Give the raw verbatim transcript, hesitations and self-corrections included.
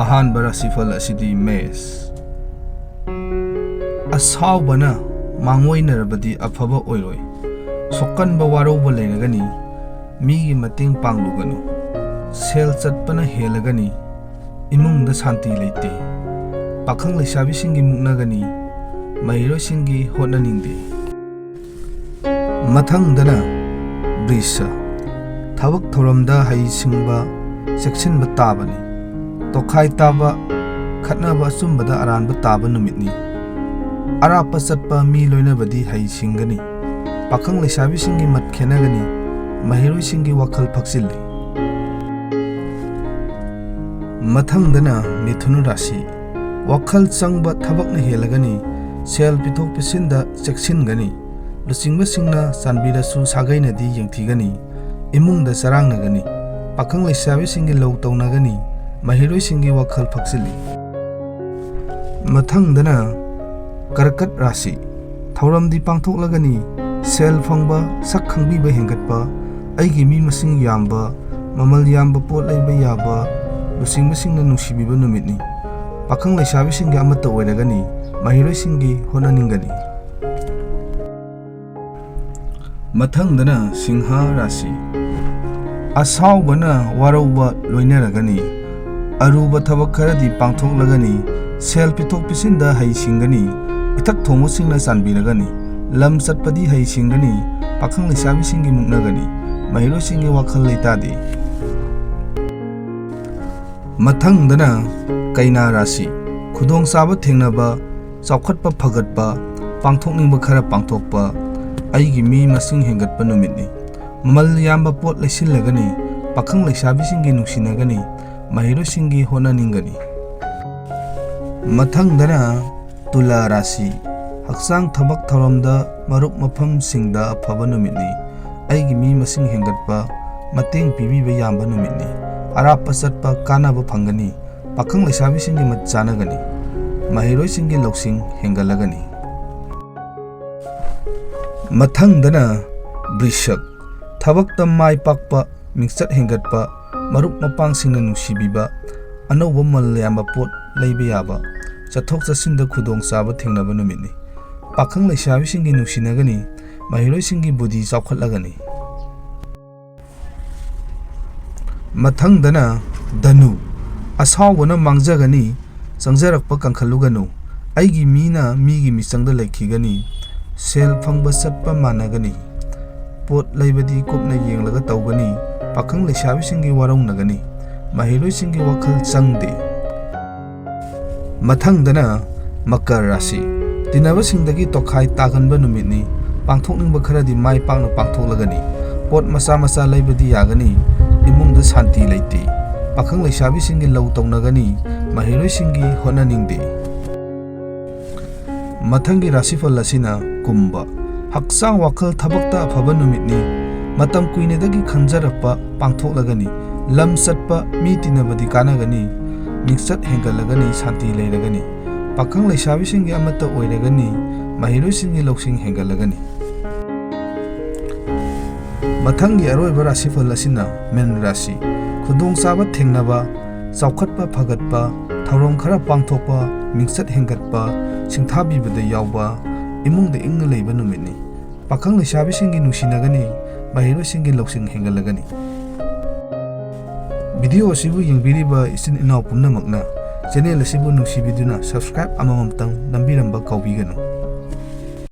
ꯑꯍꯥꯟꯕ ꯔꯥꯁꯤꯐꯜ ꯑꯁꯤꯗꯤ ꯃꯦꯁ꯫ ꯑꯁꯥꯎꯕꯅ ꯃꯥꯡꯑꯣꯏꯅꯔꯕꯗꯤ ꯑꯐꯕ ꯑꯣꯏꯔꯣꯏ꯫ ꯁꯣꯛꯀꯟꯕ ꯋꯥꯔꯧꯕ ꯂꯩꯔꯒꯅꯤ꯫ ꯃꯤꯒꯤ ꯃꯇꯦꯡ ꯄꯥꯡꯂꯨꯒꯅꯨ꯫ ꯁꯦꯜ ꯆꯠꯄꯅ ꯍꯦꯜꯂꯒꯅꯤ꯫ ꯏꯃꯨꯡꯗ ꯁꯥꯟꯇꯤ ꯂꯩꯇꯦ꯫ ꯄꯥꯈꯪ ꯂꯩꯁꯥꯕꯤꯁꯤꯡꯒꯤ ꯃꯨꯛꯅꯒꯅꯤ꯫ ꯃꯍꯩꯔꯣꯏꯁꯤꯡꯒꯤ ꯍꯣꯠꯅꯅꯤꯡꯗꯦ꯫ ꯃꯊꯪꯗꯅ ꯕ꯭ꯔꯤꯁ꯫ ꯊꯕꯛ ꯊꯧꯔꯝꯗ ꯍꯩꯁꯤꯡꯕ ꯆꯦꯛꯁꯤꯟꯕ ꯇꯥꯕꯅꯤ꯫ ꯇꯣꯈꯥꯏ ꯇꯥꯕ, ꯈꯠꯅꯕ ꯑꯆꯨꯝꯕꯗ ꯑꯔꯥꯟꯕ ꯇꯥꯕ ꯅꯨꯃꯤꯠꯅꯤ꯫ ꯑꯔꯥꯞꯄ ꯆꯠꯄ ꯃꯤ ꯂꯣꯏꯅꯕꯗꯤ ꯍꯩꯁꯤꯡꯒꯅꯤ꯫ ꯄꯥꯈꯪ ꯂꯩꯁꯥꯕꯤꯁꯤꯡꯒꯤ ꯃꯠ ꯈꯦꯠꯅꯒꯅꯤ꯫ ꯃꯍꯩꯔꯣꯏꯁꯤꯡꯒꯤ ꯋꯥꯈꯜ ꯐꯛꯆꯤꯜꯂꯤ꯫ ꯃꯊꯪꯗꯅ ꯃꯤꯊꯨꯟ ꯔꯥꯁꯤ꯫ ꯋꯥꯈꯜ ꯆꯪꯕ ꯊꯕꯛꯅ ꯍꯦꯜꯂꯒꯅꯤ꯫ ꯁꯦꯜ ꯄꯤꯊꯣꯛ ꯄꯤꯁꯤꯟꯗ ꯆꯦꯛꯁꯤꯟꯒꯅꯤ꯫ ꯂꯨꯆꯤꯡꯕꯁꯤꯡꯅ ꯆꯥꯟꯕꯤꯔꯁꯨ ꯁꯥꯒꯩꯅꯗꯤ ꯌꯦꯡꯊꯤꯒꯅꯤ꯫ ꯏꯃꯨꯡꯗ ꯆꯔꯥꯡꯅꯒꯅꯤ꯫ ꯄꯥꯈꯪ ꯂꯩꯁꯥꯕꯤꯁꯤꯡꯒꯤ ꯂꯧ ꯇꯧꯅꯒꯅꯤ꯫ ꯃꯍꯩꯔꯣꯏꯁꯤꯡꯒꯤ ꯋꯥꯈꯜ ꯐꯛꯆꯤꯜꯂꯤ꯫ ꯃꯊꯪꯗꯅ ꯀꯔꯀꯠ ꯔꯥꯁꯤ꯫ ꯊꯧꯔꯝꯗꯤ ꯄꯥꯡꯊꯣꯛꯂꯒꯅꯤ꯫ ꯁꯦꯜ ꯐꯪꯕ, ꯁꯛ ꯈꯪꯕꯤꯕ ꯍꯦꯟꯒꯠꯄ, ꯑꯩꯒꯤ ꯃꯤ ꯃꯁꯤꯡ ꯌꯥꯝꯕ, ꯃꯃꯜ ꯌꯥꯝꯕ ꯄꯣꯠ ꯂꯩꯕ ꯌꯥꯕ, ꯂꯨꯆꯤꯡꯕꯁꯤꯡꯅ ꯅꯨꯡꯁꯤꯕꯤꯕ ꯅꯨꯃꯤꯠꯅꯤ꯫ ꯄꯥꯈꯪ ꯂꯩꯁꯥꯕꯤꯁꯤꯡꯒꯤ ꯑꯃꯠꯇ ꯑꯣꯏꯔꯒꯅꯤ꯫ ꯃꯍꯩꯔꯣꯏꯁꯤꯡꯒꯤ ꯍꯣꯠꯅꯅꯤꯡꯒꯅꯤ꯫ ꯃꯊꯪꯗꯅ ꯁꯤꯡꯍ ꯔꯥꯁꯤ꯫ ꯑꯁꯥꯎꯕꯅ ꯋꯥꯔꯧꯕ ꯂꯣꯏꯅꯔꯒꯅꯤ꯫ ꯑꯔꯨꯕ ꯊꯕꯛ ꯈꯔꯗꯤ ꯄꯥꯡꯊꯣꯛꯂꯒꯅꯤ꯫ ꯁꯦꯜ ꯄꯤꯊꯣꯛ ꯄꯤꯁꯤꯟꯗ ꯍꯩꯁꯤꯡꯒꯅꯤ꯫ ꯏꯊꯛ ꯊꯣꯡꯕꯁꯤꯡꯅ ꯆꯥꯟꯕꯤꯔꯒꯅꯤ꯫ ꯂꯝ ꯆꯠꯄꯗꯤ ꯍꯩꯁꯤꯡꯒꯅꯤ꯫ ꯄꯥꯈꯪ ꯂꯩꯁꯥꯕꯤꯁꯤꯡꯒꯤ ꯃꯨꯛꯅꯒꯅꯤ꯫ ꯃꯍꯩꯔꯣꯏꯁꯤꯡꯒꯤ ꯋꯥꯈꯜ ꯂꯩꯇꯥꯗꯦ꯫ ꯃꯊꯪꯗꯅ ꯀꯩꯅꯥ ꯔꯥꯁꯤ꯫ ꯈꯨꯗꯣꯡꯆꯥꯕ ꯊꯦꯡꯅꯕ, ꯆꯥꯎꯈꯠꯄ ꯐꯒꯠꯄ, ꯄꯥꯡꯊꯣꯛꯅꯤꯡꯕ ꯈꯔ ꯄꯥꯡꯊꯣꯛꯄ, ꯑꯩꯒꯤ ꯃꯤ ꯃꯁꯤꯡ ꯍꯦꯟꯒꯠꯄ ꯅꯨꯃꯤꯠꯅꯤ꯫ ꯃꯃꯜ ꯌꯥꯝꯕ ꯄꯣꯠ ꯂꯩꯁꯤꯜꯂꯒꯅꯤ꯫ ꯄꯥꯈꯪ ꯂꯩꯁꯥꯕꯤꯁꯤꯡꯒꯤ ꯅꯨꯡꯁꯤꯅꯒꯅꯤ꯫ ꯃꯍꯩꯔꯣꯏꯁꯤꯡꯒꯤ ꯍꯣꯠꯅꯅꯤꯡꯒꯅꯤ꯫ ꯃꯊꯪꯗꯅ ꯇꯨꯂꯥ ꯔꯥꯁꯤ꯫ ꯍꯛꯆꯥꯡ ꯊꯕꯛ ꯊꯧꯔꯝꯗ ꯃꯔꯨꯞ ꯃꯐꯝꯁꯤꯡꯗ ꯑꯐꯕ ꯅꯨꯃꯤꯠꯅꯤ꯫ ꯑꯩꯒꯤ ꯃꯤ ꯃꯁꯤꯡ ꯍꯦꯟꯒꯠꯄ, ꯃꯇꯦꯡ ꯄꯤꯕꯤꯕ ꯌꯥꯝꯕ ꯅꯨꯃꯤꯠꯅꯤ꯫ ꯑꯔꯥꯞꯄ ꯆꯠꯄ ꯀꯥꯟꯅꯕ ꯐꯪꯒꯅꯤ꯫ ꯄꯥꯈꯪ ꯂꯩꯁꯥꯕꯤꯁꯤꯡꯒꯤ ꯃꯠ ꯆꯥꯅꯒꯅꯤ꯫ ꯃꯍꯩꯔꯣꯏꯁꯤꯡꯒꯤ ꯂꯧꯁꯤꯡ ꯍꯦꯟꯒꯠꯂꯒꯅꯤ꯫ ꯃꯊꯪꯗꯅ ꯕ꯭ꯔꯤꯁꯛ꯫ ꯊꯕꯛꯇ ꯃꯥꯏ ꯄꯥꯛꯄ, ꯃꯤꯡꯆꯠ ꯍꯦꯟꯒꯠꯄ, ꯃꯔꯨꯞ ꯃꯄꯥꯡꯁꯤꯡꯅ ꯅꯨꯡꯁꯤꯕꯤꯕ, ꯑꯅꯧꯕ ꯃꯜ ꯌꯥꯝꯕ ꯄꯣꯠ ꯂꯩꯕ ꯌꯥꯕ, ꯆꯠꯊꯣꯛ ꯆꯠꯁꯤꯟꯗ ꯈꯨꯗꯣꯡꯆꯥꯕ ꯊꯦꯡꯅꯕ ꯅꯨꯃꯤꯠꯅꯤ꯫ ꯄꯥꯈꯪ ꯂꯩꯁꯥꯕꯤꯁꯤꯡꯒꯤ ꯅꯨꯡꯁꯤꯅꯒꯅꯤ, ꯃꯍꯩꯔꯣꯏꯁꯤꯡꯒꯤ ꯕꯨꯙꯤ ꯆꯥꯎꯈꯠꯂꯒꯅꯤ꯫ ꯃꯊꯪꯗꯅ ꯙꯅꯨ, ꯑꯁꯥꯎꯕꯅ ꯃꯥꯡꯖꯒꯅꯤ, ꯆꯪꯖꯔꯛꯄ ꯀꯟꯈꯠꯂꯨꯒꯅꯨ, ꯑꯩꯒꯤ ꯃꯤꯅ ꯃꯤꯒꯤ ꯃꯤꯆꯪꯗ ꯂꯩꯈꯤꯒꯅꯤ, ꯁꯦꯜ ꯐꯪꯕ ꯆꯠꯄ ꯃꯥꯟꯅꯒꯅꯤ, ꯄꯣꯠ ꯂꯩꯕꯗꯤ ꯀꯨꯞꯅ ꯌꯦꯡꯂꯒ ꯇꯧꯒꯅꯤ, ꯄꯥꯈꯪ ꯂꯩꯁꯥꯕꯤꯁꯤꯡꯒꯤ ꯋꯥꯔꯧꯅꯒꯅꯤ, ꯃꯍꯩꯔꯣꯏꯁꯤꯡꯒꯤ ꯋꯥꯈꯜ ꯆꯪꯗꯦ꯫ ꯃꯊꯪꯗꯅ ꯃꯀꯔ ꯔꯥꯁꯤ, ꯇꯤꯟꯅꯕꯁꯤꯡꯗꯒꯤ ꯇꯣꯈꯥꯏ ꯇꯥꯒꯟꯕ ꯅꯨꯃꯤꯠꯅꯤ꯫ ꯄꯥꯡꯊꯣꯛꯅꯤꯡꯕ ꯈꯔꯗꯤ ꯃꯥꯏ ꯄꯥꯛꯅ ꯄꯥꯡꯊꯣꯛꯂꯒꯅꯤ꯫ ꯄꯣꯠ ꯃꯆꯥ ꯃꯆꯥ ꯂꯩꯕꯗꯤ ꯌꯥꯒꯅꯤ꯫ ꯏꯃꯨꯡꯗ ꯁꯥꯟꯇꯤ ꯂꯩꯇꯦ꯫ ꯄꯥꯈꯪ ꯂꯩꯁꯥꯕꯤꯁꯤꯡꯒꯤ ꯂꯧ ꯇꯧꯅꯒꯅꯤ꯫ ꯃꯍꯩꯔꯣꯏꯁꯤꯡꯒꯤ ꯍꯣꯠꯅꯅꯤꯡꯗꯦ꯫ ꯃꯊꯪꯒꯤ ꯔꯥꯁꯤꯐꯜ ꯑꯁꯤꯅ ꯀꯨꯝꯚ꯫ ꯍꯛꯆꯥꯡ ꯋꯥꯈꯜ ꯊꯕꯛꯇ ꯑꯐꯕ ꯅꯨꯃꯤꯠꯅꯤ꯫ ꯃꯇꯝ ꯀꯨꯏꯅꯗꯒꯤ ꯈꯟꯖꯔꯛꯄ ꯄꯥꯡꯊꯣꯛꯂꯒꯅꯤ꯫ ꯂꯝ ꯆꯠꯄ, ꯃꯤ ꯇꯤꯟꯅꯕꯗꯤ ꯀꯥꯟꯅꯒꯅꯤ꯫ ꯃꯤꯡꯆꯠ ꯍꯦꯟꯒꯠꯂꯒꯅꯤ, ꯁꯥꯟꯇꯤ ꯂꯩꯔꯒꯅꯤ꯫ ꯄꯥꯈꯪ ꯂꯩꯁꯥꯕꯤꯁꯤꯡꯒꯤ ꯑꯃꯠꯇ ꯑꯣꯏꯔꯒꯅꯤ꯫ ꯃꯍꯩꯔꯣꯏꯁꯤꯡꯒꯤ ꯂꯧꯁꯤꯡ ꯍꯦꯟꯒꯠꯂꯒꯅꯤ꯫ ꯃꯊꯪꯒꯤ ꯑꯔꯣꯏꯕ ꯔꯥꯁꯤꯐꯜ ꯑꯁꯤꯅ ꯃꯤꯟ ꯔꯥꯁꯤ꯫ ꯈꯨꯗꯣꯡꯆꯥꯕ ꯊꯦꯡꯅꯕ, ꯆꯥꯎꯈꯠꯄ ꯐꯒꯠꯄ, ꯊꯧꯔꯝ ꯈꯔ ꯄꯥꯡꯊꯣꯛꯄ, ꯃꯤꯡꯆꯠ ꯍꯦꯟꯒꯠꯄ, ꯁꯤꯡꯊꯥꯕꯤꯕꯗ ꯌꯥꯎꯕ, ꯏꯃꯨꯡꯗ ꯏꯪꯅ ꯂꯩꯕ ꯅꯨꯃꯤꯠꯅꯤ꯫ ꯄꯥꯈꯪ ꯂꯩꯁꯥꯕꯤꯁꯤꯡꯒꯤ ꯅꯨꯡꯁꯤꯅꯒꯅꯤ, ꯃꯍꯩꯔꯣꯏꯁꯤꯡꯒꯤ ꯂꯧꯁꯤꯡ ꯍꯦꯟꯒꯠꯂꯒꯅꯤ꯫ ꯚꯤꯗꯤꯑꯣ ꯑꯁꯤꯕꯨ ꯌꯦꯡꯕꯤꯔꯤꯕ ꯏꯆꯤꯟ ꯏꯅꯥꯎ ꯄꯨꯝꯅꯃꯛꯅ ꯆꯦꯅꯦꯜ ꯑꯁꯤꯕꯨ ꯅꯨꯡꯁꯤꯕꯤꯗꯨꯅ subscribe ꯑꯃꯃꯝꯇꯪ ꯅꯝꯕꯤꯔꯝꯕ ꯀꯥꯎꯕꯤꯒꯅꯨ꯫